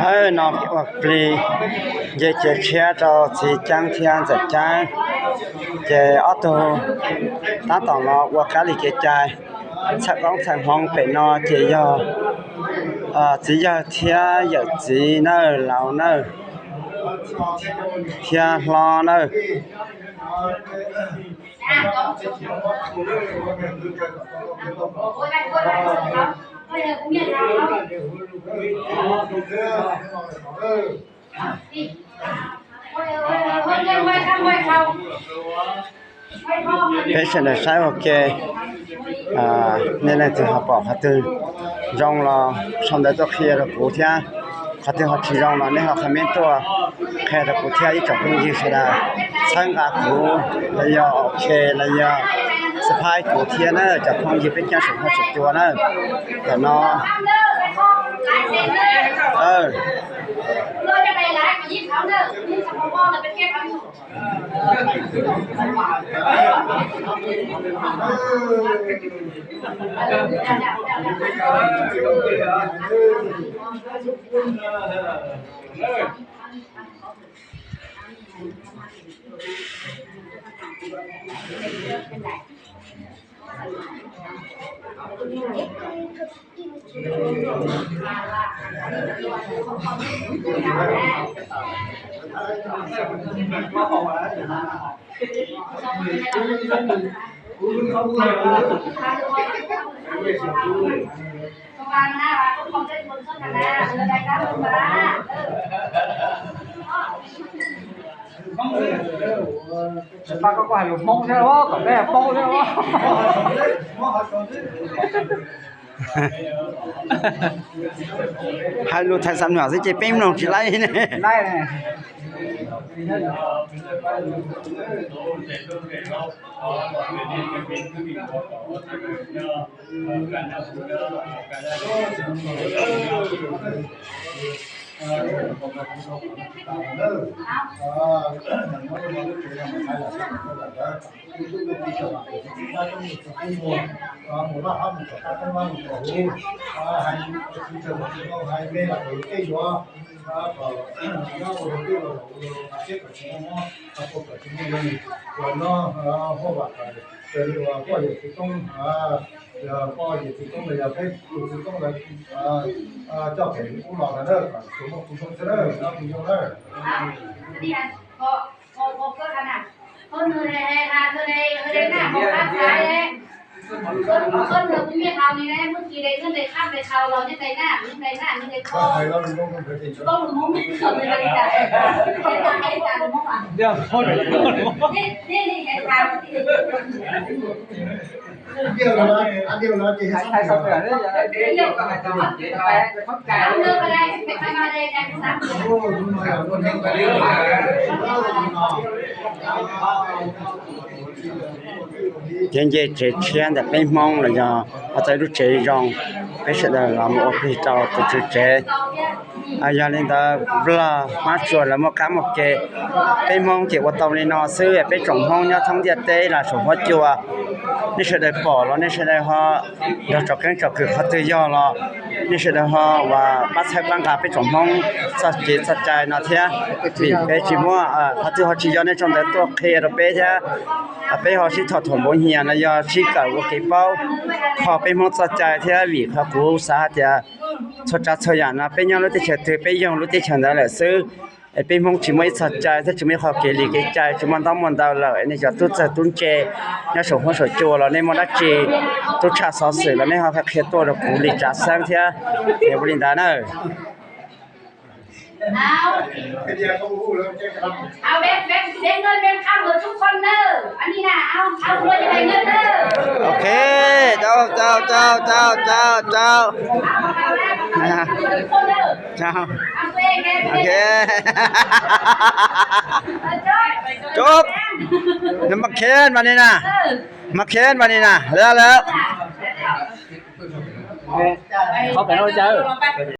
Aw, no ua plig nce cev tshiab rau txiv Ceeb thiab ntxawm Ceeb, ces ob tug tab tom los ua kab li kev cai txhawm koob txhawm hmoov. Pem no ces yog txiv yawg thiab yawm txiv nawb, laus nawb, thiab hlob nawb. Peb sawv daws saib ua ke, nej leej twg ho pom qhov twg zoo los sau ntawv tuaj qhia rau kuv thiab, qhov twg ho tsis zoo los nej ho comment tuaj qhia rau kuv thiab ib tsoom phooj ywg sawv daws. Txhawb nqa kuv los yog ok los yog subscribe kuv thiab na cov phooj ywg peb caug saum huab saum cua na. Tam no Tsis pab koj, koj hais lus Hmoob thiab los kom peb paub thiab. Hais lus thaj xam nuam xwb ces peb mloog tsis laib ne. Poj yawm txiv toob, poj yawm txiv toob los yog peb tus txiv toob lawv coj pem ub los ntawd na, kom tsuas muaj kuv zoo xwb na, kuv zoo na. Ces nce tsev tshiab ntawm peb Hmoob los yog ho txawm lub tsev zoo, peb sawv daws los mus ua plig rau tus tswv tsev. Yog li ntawd Nplog Hmab Tsuas lawv muaj kab muaj ke, peb Hmoob ces ua tau li no xwb. Peb tsoom Hmoob nyob thoob ntiaj teb los saum huab cua, nej sawv daws pom los nej sawv daws ho nrog tsom keeb tsom kwm qhov twg yog los nej sawv daws ho uas pab txhawb pab nqa peb tsoom Hmoob txoj kev txoj cai no thiab. Vim peb tsis muaj qhov twg ho tsis yog nej sau ntawv tuaj qhia rau peb thiab, peb ho sib thom thuam npaum hiam no yog sib kawm ua kev paub kho peb Hmoob txoj cai thiab. Vim qhov kuv xav hais tias txhua tsav txhua yam no peb nyob lub teb chaws twg peb yoog lub teb chaws ntawd lawm xwb. Es peb Hmoob tsis muaj ib txoj cai thiab tsis muaj ib qho kev li kev cai, tsis muaj ntaub muaj ntawv lawm. Nej cov tub txawg tub ntse nyob saum huab saum cua los nej muaj dab tsi, tub tshaj xov xwm los nej ho qhia tuaj rau kuv li tsav xeeb thiab. Es ua li ntawd na. Ok, tau tau tau tau tau tau. Cov, mas khen mas ni na, mas khen mas ni na, lawm lawm.